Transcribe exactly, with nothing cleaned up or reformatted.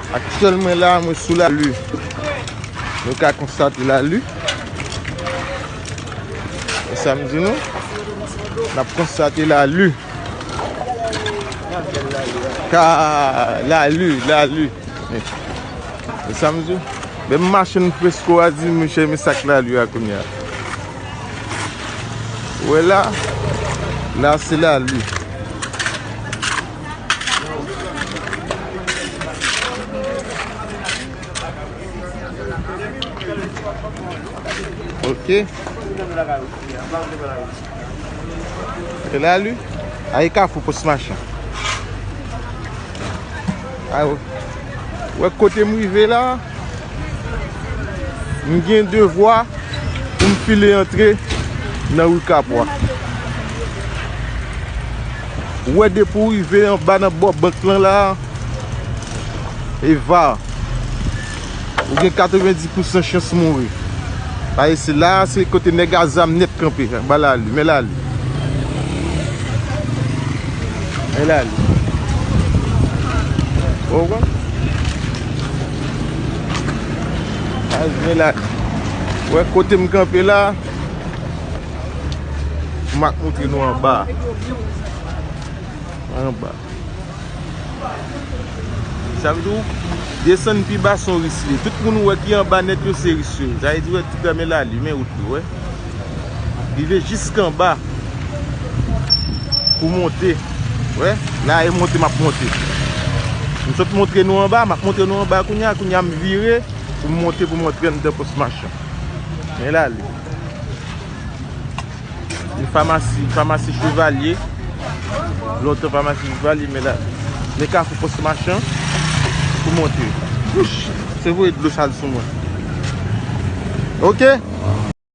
Aktyèlman la, mwen sou Lali. Nou ka konstate Lali. E sa m di nou? N ap konstate Lali. Ka Lali, Lali. E sa m di? Menm machann fresko a di, monchè, men sa k Lali a kounye a. Ou wè la? La, se Lali. Ok. E Lali? A e Kafou Pòs Machan. A, wè kote m rive la, m gen devwa pou m file antre nan ri Kapwa. Ou wè depi w rive anba nan bò bank lan la, e va. Ou gen katrevenndis pousan chans mouri. Paske se la, se kote nèg a zam nèt kanpe. Ba Lali, men Lali. Men Lali. Ou konprann? Lali, men Lali. Wè kote m kanpe la. M ap montre nou anba. Anba. Sa vle di w desann pi ba, se yon ris li. Tout moun ou wè ki anba nèt yo, se ris yo. Sa vle di, wè, tout men Lali, men wout li, wè. Rive jiskanba pou monte. Wè, la e monte m ap monte. M sot montre nou anba, m ap montre nou anba kounye a, kounye a m vire pou m monte, pou m antre anndan Pòs Machan. Men Lali. Li famasi, famasi Chevalye. Lontan famasi Chevalye, men la, men Kafou Pòs Machan pou monte. Wouch, se voye dlo sal sou mwen. Ok?